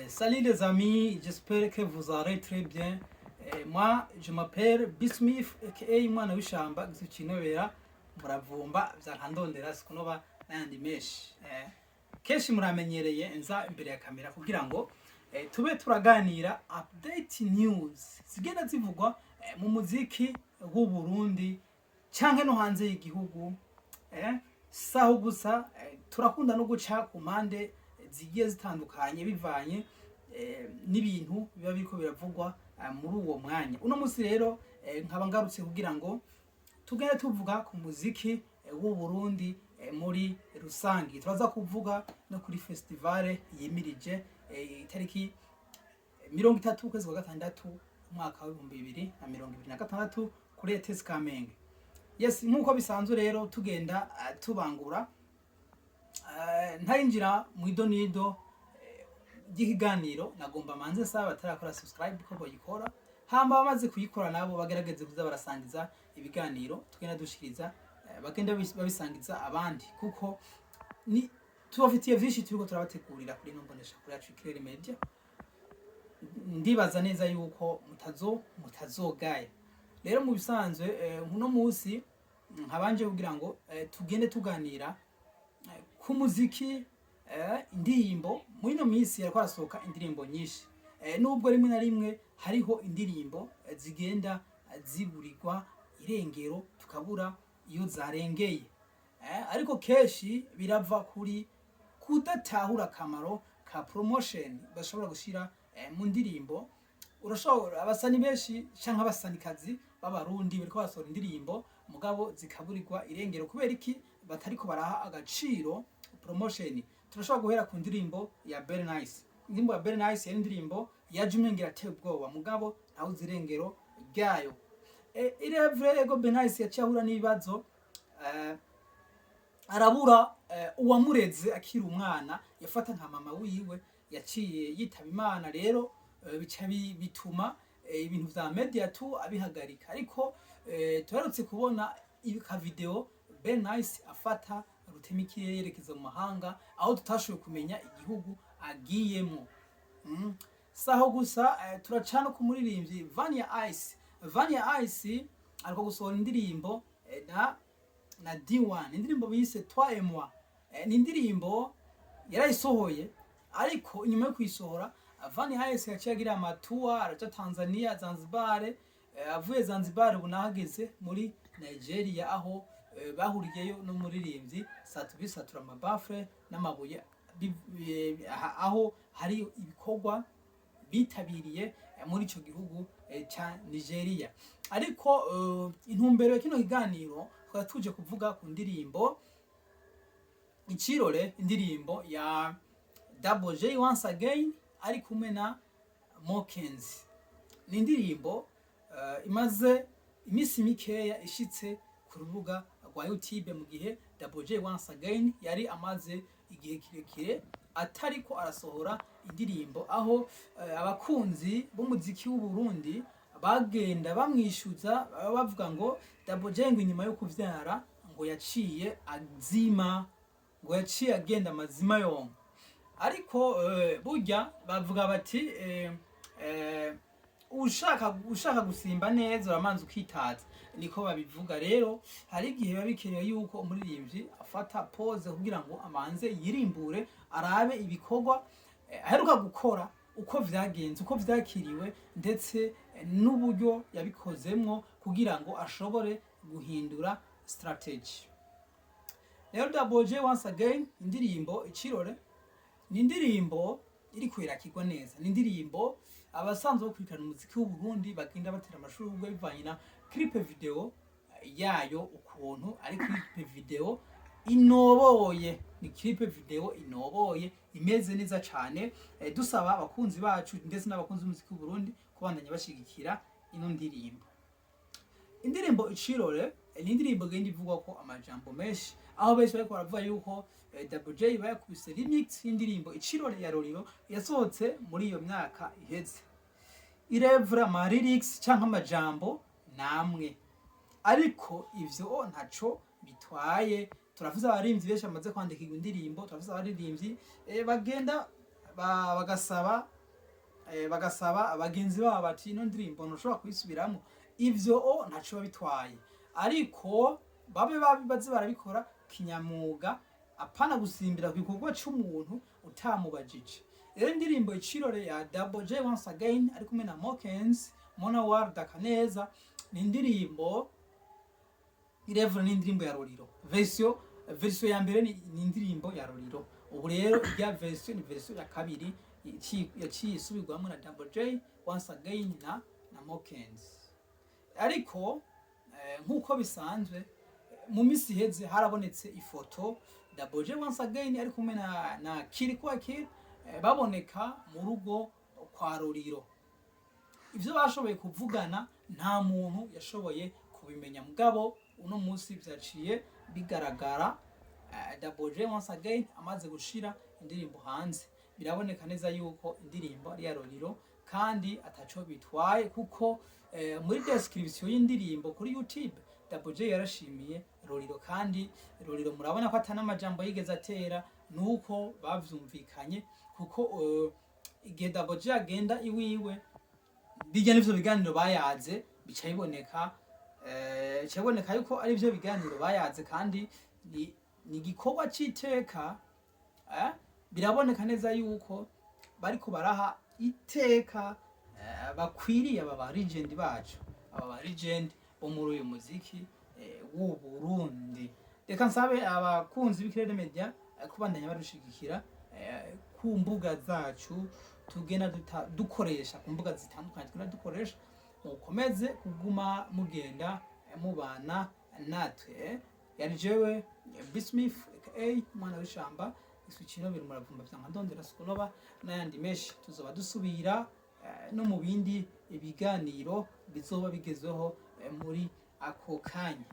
Salut les amis, j'espère que vous allez très bien. Moi, je m'appelle Bismith aka Mwana w'ishamba Gisukinobera muravumba vyankandondera sikunoba n'ayandi menshi. Kenshi muramenyereye nza imbere ya kamera kugira ngo tube turaganira update news zigenda zivugwa mu muziki w'u Burundi canke no hanze y'igihugu. Saho gusa, turakunda no guca ku mpande zigiye zitandukanye bivanye n'ibintu biba biriko biravugwa muri uwo mwanya. Uno munsi rero nkaba ngarutse kugira ngo tugende tuvuga ku muziki w'u Burundi muri rusangi. Turaza kuvuga no kuri festival yimirije itariki 30 ukwezi kwa gatandatu umwaka wa 2026 kuri ETS Kamenge. Yes, nk'uko bisanzwe rero tugenda tubangura, ntarinjira mu idonido ry'ikiganiro, nagomba manze saba batarakora subscribe ko boyikora, hama bamaze kuyikora nabo bagerageze kuza barasangiza ibiganiro tugenda dushikiriza, bagenda babisangiza abandi, kuko ni tubafitiye vyinshi turiko turabategurira kuri ino mbonesha kuri yacu Ikirere Media. Ndibaza neza yuko mutazogaya. Rero mu bisanzwe, uno munsi nkabanje kugira ngo tugende tuganira ku muziki, indirimbo. Muri ino minsi yariko harasohoka indirimbo nyinshi, nubwo rimwe na rimwe hariho indirimbo zigenda ziburirwa irengero, tukabura iyo zarengeye, ariko kenshi birava kuri kudatahura akamaro ka promotion bashobora gushira mu ndirimbo. Urashobora abasani benshi canke abasanikazi b'Abarundi bariko barasohora indirimbo, mugabo zikaburirwa irengero. Kubera iki? Batariko baraha agaciro promotion. Turashobora guhera ku ndirimbo ya Very Nice. Indirimbo ya Very Nice yari indirimbo yaje umenga irateye ubwoba, mugabo ntawe uzi irengero ryayo. Irevre ego, Very Nice yaciye ahura n'ibibazo, arabura uwamureze akiri umwana yafata nka mama wiwe, yaciye yitaba Imana. Rero bica bituma ibintu vya media tu abihagarika. Ariko tuherutse kubona ka video Ben Nice afata rutemikirere yerekeza mu mahanga, aho tutashoboye kumenya igihugu agiyemo. Saho gusa, turaca no ku muririmbyi Vania Ice. Vania Ice ariko gusohora indirimbo na D1, indirimbo bise Toi et Moi. Ni indirimbo yarayisohoye, ariko inyuma yo kuyisohora Vania Ice yaciye agira ama tour, araca Tanzania, Zanzibar, avuye Zanzibar ubu nahageze muri Nigeria, aho bahuriyeyo n'umuririmbyi Satubi Satura amabafre n'amabuye, aho hari ibikorwa bitabiriye muri ico gihugu ca Nigeria. Ariko intumbero ya kino kiganiro tukaba tuje kuvuga ku ndirimbo Icirore, indirimbo ya Double J once again ari kumwe na Mokenzi. Ni indirimbo imaze iminsi mikeya ishitse ku rubuga rwa YouTube, mu gihe Double J once again yari amaze igihe kirekire atariko arasohora indirimbo, aho abakunzi b'umuziki w'u Burundi bagenda bamwishuza, baba bavuga ngo Double J ngo inyuma yo kuvyara ngo yaciye azima, ngo yaciye agenda amazima yonka. Ariko burya bavuga bati ushaka gusimba neza uramanza ukitaza, niko babivuga. Rero hari igihe biba bikenewe yuko umuririmbyi afata pause kugira ngo amanze yirimbure, arabe ibikorwa aheruka gukora, uko vyagenze, uko vyakiriwe, ndetse n'uburyo yabikozemwo kugira ngo ashobore guhindura strategy. Rero Double J once again, indirimbo Icirore ni indirimbo iri kwirakirwa neza, ni indirimbo abasanzwe bakurikirana umuziki w'u Burundi bagenda batera amashurwe bivanye na clip video yayo, ukuntu ari clip video inoboye. Ni clip video inoboye, imeze neza cane. Dusaba abakunzi bacu ndetse n'abakunzi b'umuziki w'u Burundi kubandanya bashigikira ino ndirimbo. Indirimbo Icirore ni indirimbo igenda ivugwa ko amajambo menshi, aho benshi bariko baravuga yuko Double J bayakubise remix y'indirimbo Icirore ya Roriro yasohotse muri iyo myaka iheze. Irevra ama lyrics canke amajambo namwe, ariko ivyo ntaco bitwaye. Turavuze abaririmbyi benshi bamaze kwandikirwa indirimbo, turavuze abaririmbyi bagenda bagasaba bagasaba bagenzi babo bati: "Ino ndirimbo ntushobora kuyisubiramo?" Ivyo o ntaco biba bitwaye, ariko babe babi baze barabikora kinyamwuga, apana gusimbira ku gikorwa c'umuntu utamubajije. Rero indirimbo Icirore ya Double J once again ari kumwe na Mokens Mona Warda Kaneza ni indirimbo irevure, ni indirimbo ya Roriro. Version ya mbere ni indirimbo ya Roriro. Ubu rero irya version ni version ya kabiri yaciye isubirwamo na Double J once again na Mokens. Ariko nk'uko bisanzwe mu misi iheze harabonetse ifoto Double J once again ari kumwe na Kirikou Akili, baboneka mu rugo kwa Roriro. Ivyo bashoboye kuvugana nta muntu yashoboye kubimenya, mugabo uno munsi vyaciye bigaragara. Double J once again amaze gushira indirimbo hanze, biraboneka neza yuko indirimbo ari iya Roriro, kandi ataco bitwaye kuko muri description y'indirimbo kuri YouTube Double J yarashimiye Roriro, kandi Roriro murabona ko atana amajambo yigeze atera, nuko bavyumvikanye, kuko igihe Double J agenda iwiwe bijya n'ivyo biganiro bayaze bica biboneka yuko ari byo biganiro bayaze, kandi ni igikorwa c'iteka. Biraboneka neza yuko bariko baraha iteka bakwiriye aba ba legend bacu, aba ba legend bo muri uyu muziki w'u Burundi. Reka nsabe abakunzi b'Ikirere Media kubandanya badushigikira ku mbuga zacu tugenda dukoresha, ku mbuga zitandukanye tugenda dukoresha. Mukomeze kuguma mugenda mubana natwe. Yari jewe Bismith aka umwana w'ishamba isukino biri muravumba vyanka ndondera sukunoba n'ayandi menshi. Tuzoba dusubira no mu bindi ibiganiro bizoba bigezweho muri ako kanya.